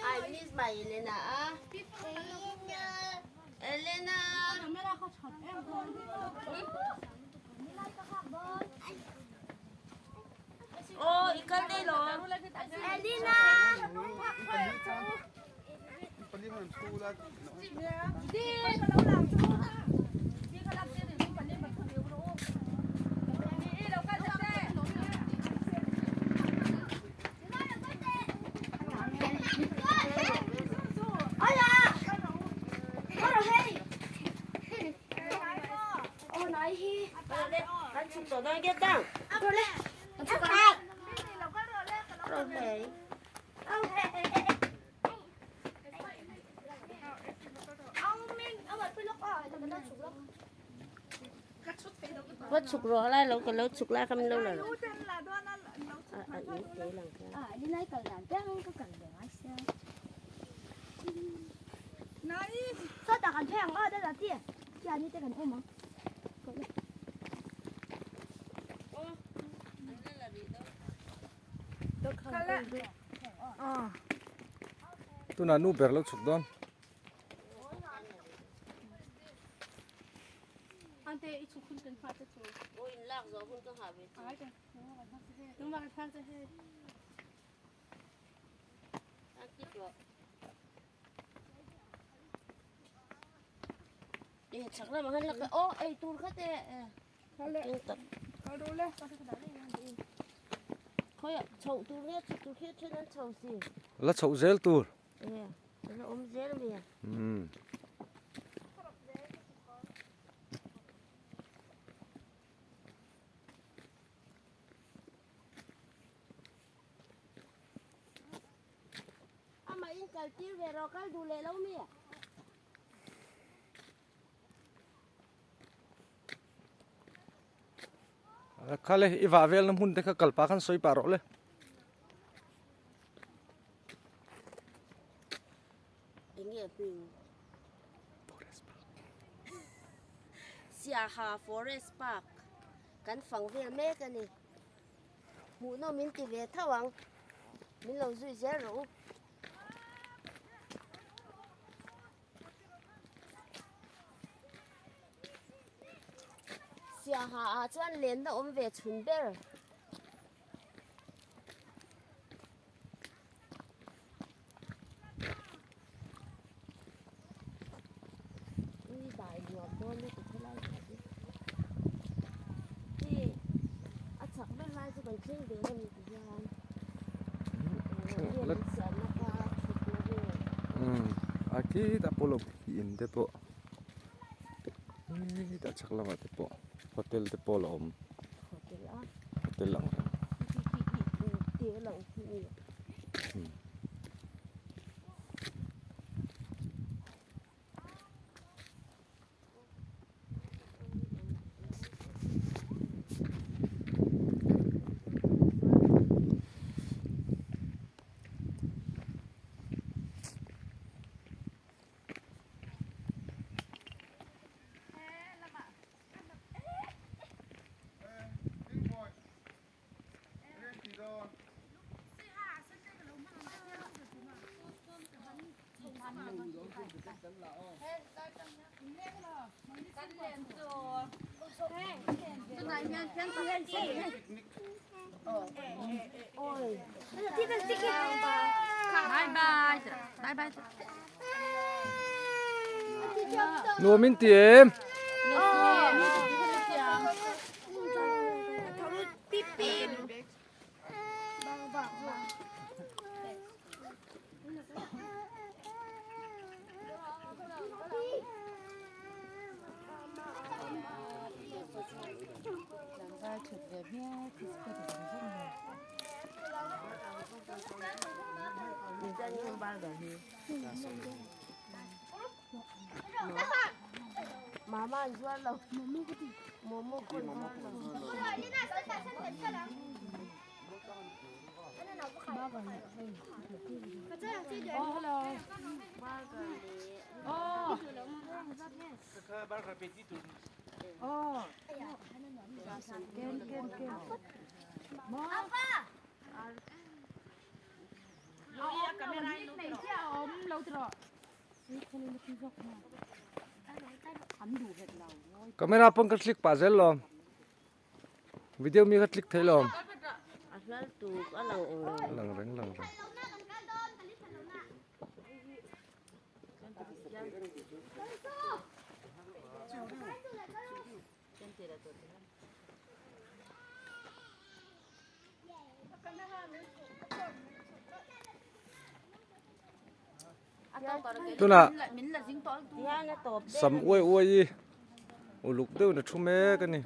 I miss my Elena ah. Elena. Oh, ikal dei lo. Elena. Kan chhuk tawh dawn nge tang. Va chhuk rawh lai lo ka lo chhuk lai kha min lo la rawh. A in te lang kha. Tunah nu ber lo chhuk dawn. La chhoh zel tur. Umm. Khale i vah velna hmun te kha kal pah khan sawi pah rawh le. Enge hming? Forest Park. Siaha Forest Park kan fang vel mek a ni. Hmuhnawm min ti ve tho ang. Min lo zui zel rawh u. Siaha ah chuan lenna awm ve chhun ber. Ui dai nuam dawn lutuk helai hi hi a chak ber lai chu kan thleng ve a ni ti hian rian an siamna kha thutna vel. Umm a khitah pawh lo in te pawh khitah chhak lamah te pawh hotel te pawh a la awm hotel a hotel ang reng. Te lang khi ni. Nuam in ti em? Mama an zuar lo momo pawh an zuar lo. Camera pawn ka click pah zel lawm. Video mi ka click thei lawm. A hlal tuk a lang eng lo. Lang reng lang reng. Tunah sam uai uai hi uluk deuhin a thu mek a ni.